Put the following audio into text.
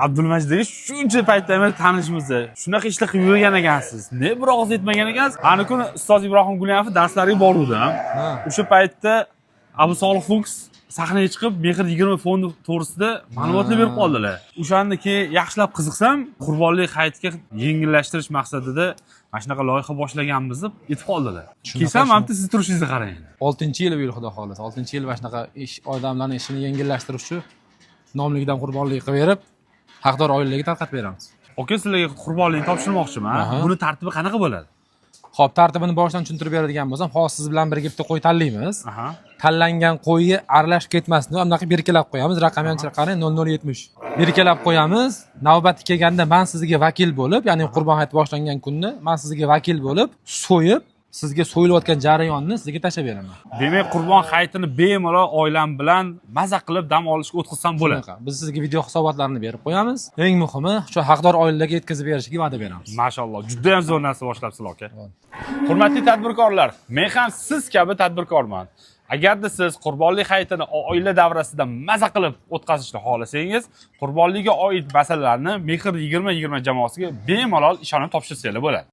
Abdulmajid aka, shuncha paytdan beri tanishmiz. Shunaqa ishlar qilib yurgan ekansiz. Ne bir og'iz aytmagan ekansiz. Ani kuni ustoz Ibrohim Gulyanov darslariga boruvdim. O'sha paytda Abu Solih Fuks sahnaga chiqib, Mehr 20 fondi to'g'risida ma'lumotlar berib qoldilar. O'shanda keyin yaxshilab qiziqsam, qurbonlik hayitiga yengillashtirish maqsadida mana shunaqa loyiha boshlaganmiz deb aytib qoldilar. Kelsam, mana bitta siz turishingizni qarang. 6-yil bu yil, xudo xohlasa. 6-yil mana shunaqa ish, odamlarni ishini yengillashtirish uchun nomligidan qurbonlik qilib berib, haqdor oilalarga tarqatib beramiz. Aka, sizlarga qurbonlikni topshirmoqchiman. Buni tartibi qanaqa bo'ladi? Xo'p, tartibini boshidan tushuntirib beradigan bo'lsam, hozir siz bilan birga bitta qo'y tanlaymiz. Tanlangan qo'yga aralashib ketmasin deb bunaqa belgilab qo'yamiz. Raqami ham qarang, 0070. Belgilab qo'yamiz. Navbati kelganda man sizga vakil bo'lib, ya'ni qurbon hayiti boshlangan kunni man sizga vakil bo'lib, so'yib, sizga so'yilayotgan jarayonni sizga tashlab beraman. Demak, qurbon hayitini bemalol oilam bilan maza qilib dam olishga o'tkazsam bo'ladi. Shunaqa. Biz sizga video hisobotlarini berib qo'yamiz. Eng muhimi, shu haqdor oilalarga yetkazib berishiga va'da beramiz. Mashalloh, juda ham zo'r narsa boshlabsizlar, aka. Hurmatli tadbirkorlar, men ham siz kabi tadbirkorman. Agarda siz qurbonlik hayitini oila davrasida maza qilib o'tkazishni xohlasangiz, qurbonlikka oid masalalarni Mehr 2020 jamoasiga bemalol ishonib topshirsanglar bo'ladi.